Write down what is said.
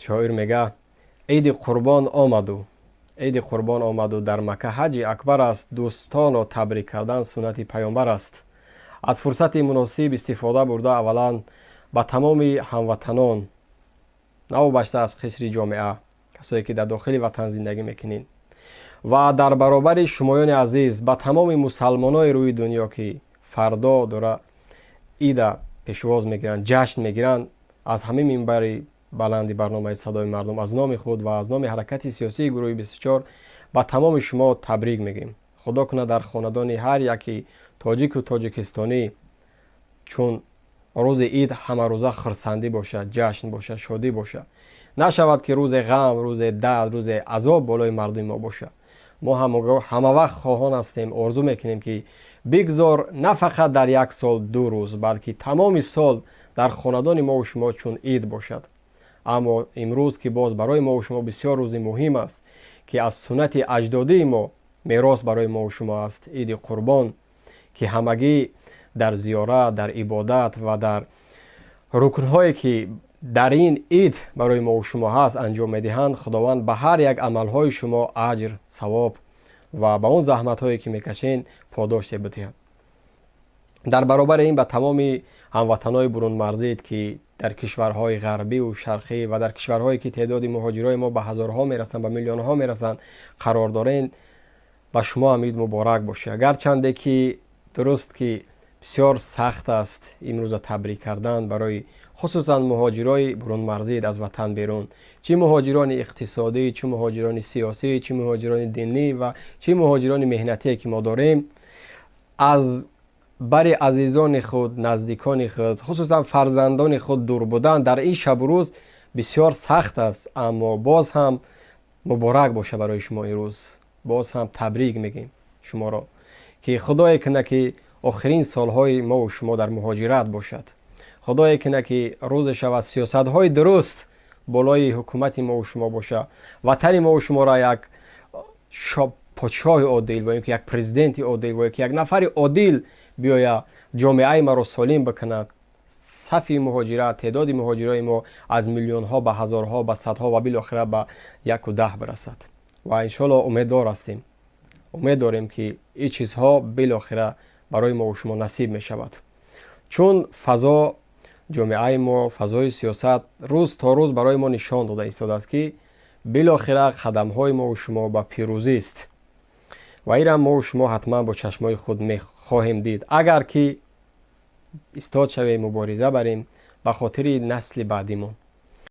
Шоир мега: «Иди Қурбон омаду, Иди Қурбон омаду, дар Макка ҳаҷи акбар аст, дӯстонро табрик кардан суннати паёмбар аст». Аз фурсати муносиб истифода бурда, аввалан ба тамоми ҳамватанон, навобаста аз қишри ҷомеа, касое ки дар дохили ватан зиндагӣ мекунед, ва дар баробари шумоёни азиз ба тамоми мусалмонои рӯи дунё, ки фардо дора ида пешвоз мегиранд, ҷашн мегиранд, аз ҳамин минбари баланди барномаи «Садои мардум» аз номи худ ва аз номи ҳаракати сиёсии гурӯҳи 24 ба тамоми шумо табрик мегӯем. Худо кунад, дар хонадони ҳар яки тоҷику тоҷикистонӣ чун рӯзи ид ҳамарӯза хурсандӣ бошад, ҷашн бошад, шодӣ бошад. Нашавад, ки рӯзе ғам, рӯзе дард, рӯзе азоб болои мардуми мо бошад. Мо ҳамавақт хоҳон ҳастем, орзу мекунем, ки бигзор на фақат дар як сол 2 рӯз, балки тамоми сол дар хонадони мову шумо чун ид бошад. Аммо имрӯз, ки боз барои мову шумо бисёр рӯзи муҳим аст, ки аз суннати аҷдодии мо мерос барои мову шумо аст, Иди Қурбон, ки ҳамагӣ дар зиёрат, дар ибодат ва дар рукнҳое, ки дар ин ид барои мову шумо ҳаст, анҷом медиҳанд, Худованд ба ҳар як амалҳои шумо аҷр, савоб ва ба он заҳматҳое, ки мекашен, подоше бидиҳад. Дар баробари ин ба тамоми ҳамватанои бурунмарзид, ки дар кишварҳои ғарбиву шарқӣ ва дар кишварҳое, ки теъдоди муҳоҷирои мо ба ҳазорҳо мерасанд, ба миллионҳо мерасанд, қарор дорен, ба шумо ҳам ид муборак бошад. Гарчанде ки дуруст, ки бисёр сахт аст имрӯза табрик кардан барои хусусан муҳоҷирои бурунмарзид, аз ватан берун, чӣ муҳоҷирони иқтисодӣ, чӣ муҳоҷирони сиёсӣ, чӣ муҳоҷирони динӣ ва чӣ муҳоҷирони меҳнатие, ки мо дорем, аз бари азизони худ, наздикони худ, хусусан фарзандони худ дур будан дар ин шабу рӯз бисёр сахт аст. Аммо боз ҳам муборак боша барои шумо ин рӯз. Боз ҳам табрик мегӯем шуморо, ки Худое кунад, ки охирин солҳои мову шумо дар муҳоҷират бошад. Худое кунад, ки рӯзе шавад, сиёсатҳои дуруст болои ҳукумати мову шумо боша, ватани мову шуморо як подшоҳи одил ва ё ки як президенти одил ва ё ки як нафари одил биёя, ҷомеаи маро солим бикунад, сафи муҳоҷират, теъдоди муҳоҷирои мо аз миллионҳо ба ҳазорҳо, ба садҳо ва билохира ба 1,10 бирасад. Ва иншоалло умедвор ҳастем, умед дорем, ки ин чизҳо билохира барои мову шумо насиб мешавад, чун фазо, ҷомеаи мо, фазои сиёсат рӯз то рӯз барои мо нишон дода истодааст, ки билохира қадамҳои мову шумо ба пирӯзист. Ва инам мову шумо ҳатман бо чашмои худ мехоҳем дид, агар ки истод шавем, мубориза барем ба хотири насли баъдимон.